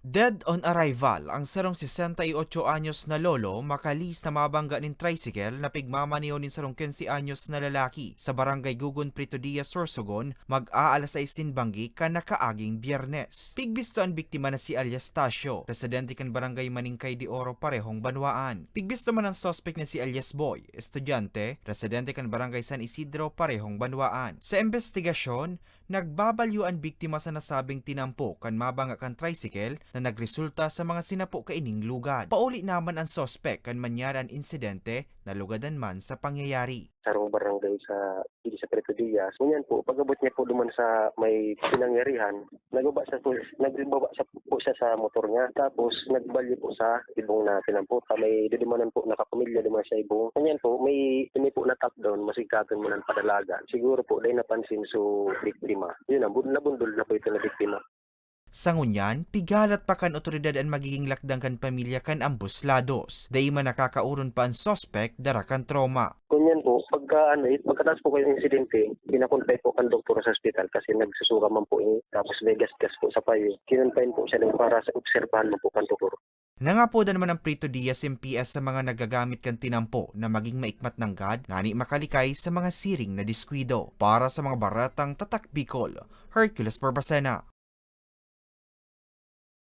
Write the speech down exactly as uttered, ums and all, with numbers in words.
Dead on arrival ang sarong sesenta y ocho anyos na lolo makalis na mabangga nin tricycle na pigmamaneho nin sarong quince anyos na lalaki sa Barangay Gugon, Prito Diaz, Sorsogon, mag-aalas sais nin banggi kan nakaaging Biyernes. Pigbisto an biktima na si alias Tasyo, residente kan Barangay Maningkay de Oro, parehong banwaan. Pigbisto man an suspek na si alias Boy, estudyante, residente kan Barangay San Isidro, parehong banwaan. Sa imbestigasyon, nagbabalyo an biktima sa nasabing tinampo kan mabangga kan tricycle na nagresulta sa mga sinapo kaining lugad. Pauli naman an suspek kan mangyari an insidente, nalugadan man sa pangyayari. Sarong barangay sa, diri sa Prito Diaz. Ngunyan po, pag-abot niya po duman sa may pinangyarihan, nagbaba sa po, nagbaba sa po siya sa motor niya. Tapos, nagbalyo po sa ibong na tinampo. Sa may didumanan po, nakapamilya duman sa ibong. Ngunyan po, may, ini po na top down, masigkaton mo ng padalagan. Siguro po, dahil napansin so biktima. Yun na, bun-, nabundol na po ito na biktima. Sa ngunyan, pigalat pa kan otoridad an magiging lakdang kan pamilya kan ambos lados. Dai man nakakaoron pa an suspek dara kan trauma. Ngunyan po, pagka ano, eh, pagkatapos po kayong insidente, pinakonfine po kan doktor sa ospital kasi nagsusuka man po, eh, tapos may gasgas po sa payo. Kinonfine po siya para sa obserbahan man po kan doktor. Nangapodan man ang Prito Diaz M P S sa mga nagagamit kan tinampo na maging maikmat nanggad ngani makalikay sa mga siring na diskwido. Para sa mga baretang Tatak Bicol, Hercules Barbacena.